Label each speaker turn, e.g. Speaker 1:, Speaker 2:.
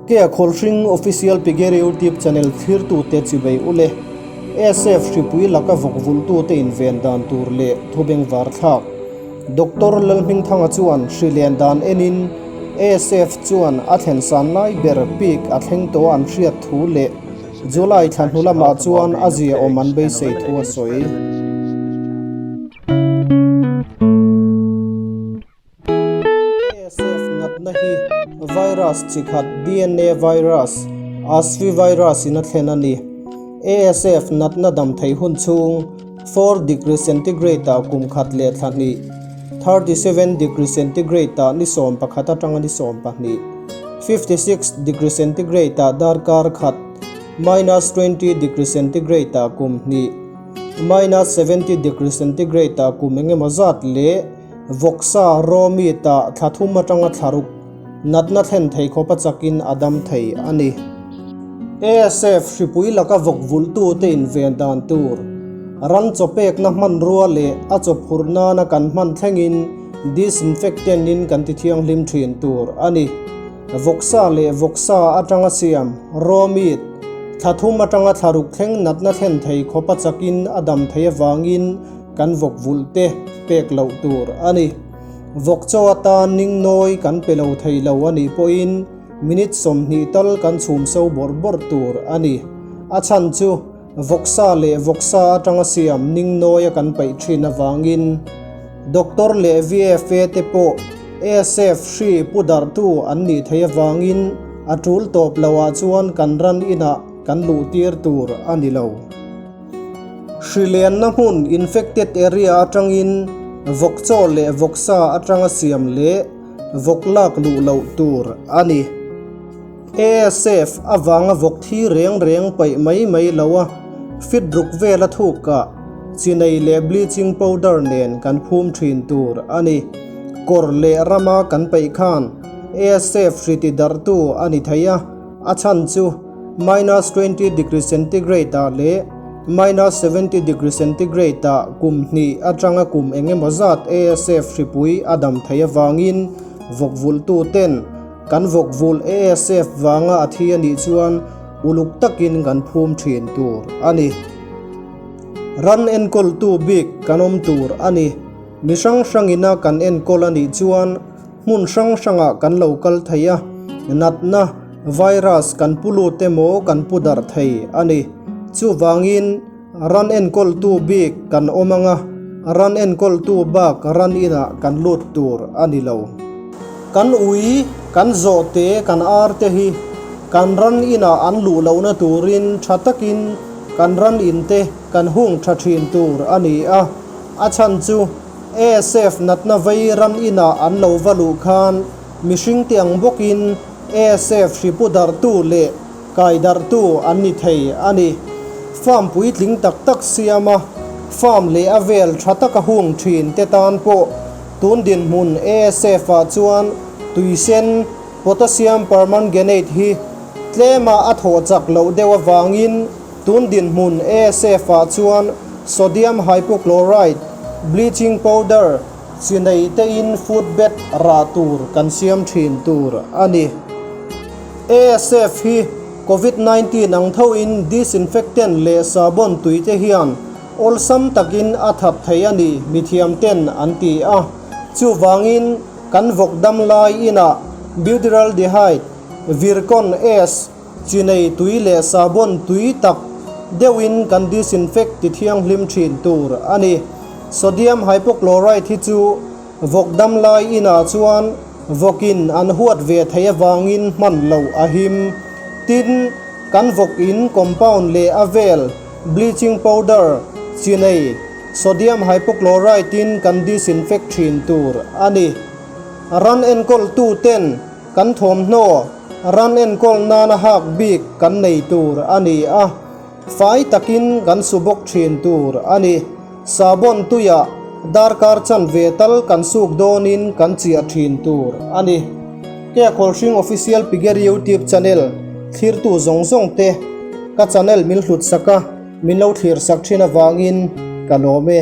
Speaker 1: Kea Khawlhring Official Piggery Youtube Channel thlirtute chibei ule, ASF hripui laka vawk vulhtute inven dan tur leh thu bengvar thlak. Doctor Lalhmingthanga chuan hri len dan enin ASF chuan a thlen san lai ber peak a thleng tawh a an hriat thu leh July thla hnu lamah chuan a ziaawm an beisei thu a sawi. ASF natna hi virus chi khat DNA virus, ASFI virus in a thlen a ni. ASF natna dam thei hun chhung 4 degree centigrade ah kum khat leh thla hnih, 37 degree centigrade ah ni 11 atanga ni 12, 56 degree centigrade ah darkar khat, minus 20 degree centigrade ah kum hnih, minus 70 degree centigrade ah kum engemaw zat leh Vawksa raw meat ah thla thum atanga thla ruk natna thlen thei khawp a chakin a dam thei a ni. ASF hripui laka vawk vulhtute inven dan tur, ran chaw pekna hmanrua leh a chaw phurh nana kan hman thlengin disinfectant in kan ti thianghlim thin tur a ni. Vawksa leh vawksa atanga siam raw meat thla thum atanga thla ruk thleng natna thlen thei khawp a chakin a dam thei avangin Kan vawk vulh te pek loh tur a ni. Vawk chaw atan ning nawi kan pe lo thei lo a nih pawhin minute 20 tal kan chhum so bawrh bawrh tur a ni. A chhan chu vawksa leh vawksa atanga siam ning nawia kan paih thin avangin Doctor leh VFA te pawh ASF hri pu darhtu an nih theih avangin a tul tawp loah chuan kan ran inah kan luh tir tur a ni lo. Hrilenna hmun infected area atangin vawk chaw leh vawksa atanga siam leh vawk lak luh loh tur a ni. ASF avanga vawk thi reng reng paih mai mai lo a, fit ruk vela thukah chinei leh bleaching powder nen kan phum thin tur a ni. Kawr leh rama kan paih khan ASF hri ti darhtu a ni thei a, a chhan chu minus 20 degree centigrade ah leh minus 70 degree centigrade ah kum hnih atanga kum eng emaw zat ASF hripui a dam thei avangin vawk vulhtu ten kan vawk vulh ASF vanga a thi a nih chuan uluk takin kan phum thin tur a ni. Ran enkawltu bik kan awm tur a ni. Mi hrang hrangina kan enkawl a nih chuan Hmun hrang hrangah kan lo kal thei a, natna, virus, kan pu lut emaw kan pu darh thei a ni. Chuvangin, ran enkawltu bik kan awm ang a, ran enkawltu bak ran inah kan lut tur a ni lo. Kan ui, kan zawhte, kan ar te hi kan ran inah an luh lohna turin tha takin kan ran in te kan hung tha thin tur a ni a, a chhan chu, ASF natna vei ran inah an lo va luh khan mihring te ang bawkin ASF hripu darhtu leh kai darhtu an ni thei a ni. Farm puitling tak tak siama farm leh a vel tha taka hung thin te tan pawh tun dinhmun ASF ah chuan tuisen, potassium permanganate, hi tlema a thawh chak loh deuh avangin Tun dinhmun ASF ah chuan sodium hypochlorite, bleaching powder, chi nei tein food bed rah tur kan siam thin tur a ni. ASF hi Covid 19 ang thoin disinfectant leh sabon tui te hian awlsam takin a that thei a ni mithiam ten an ti a. Chuvangin kan vawk dam lai inah butyraldehyde, Virkon S, Chinei tui leh sabon tui tak deuhin kan disinfect ti thianghlim thin tur a ni. Sodium hypochlorite hi chu vawk dam lai inah chuan vawkin an huat ve theih avangin hman loh a him. Tin, kan vawk in compound leh a vel bleaching powder, chinei, sodium hypochlorite in kan disinfect thin tur a ni. Ran enkawltu ten Kan thawmhnaw ran enkawl nana hak bik kan nei tur a ni a, fai takin kan su bawk thin tur a ni. Sabon tuiah darkar chanve tal kan suk dawnin kan chiah thin tur a ni. Kea Khawlhring Official Piggery YouTube Channel thlirtu zawng zawng te ka channel min hlut sak a, min lo thlir sak thin avangin ka lawm e.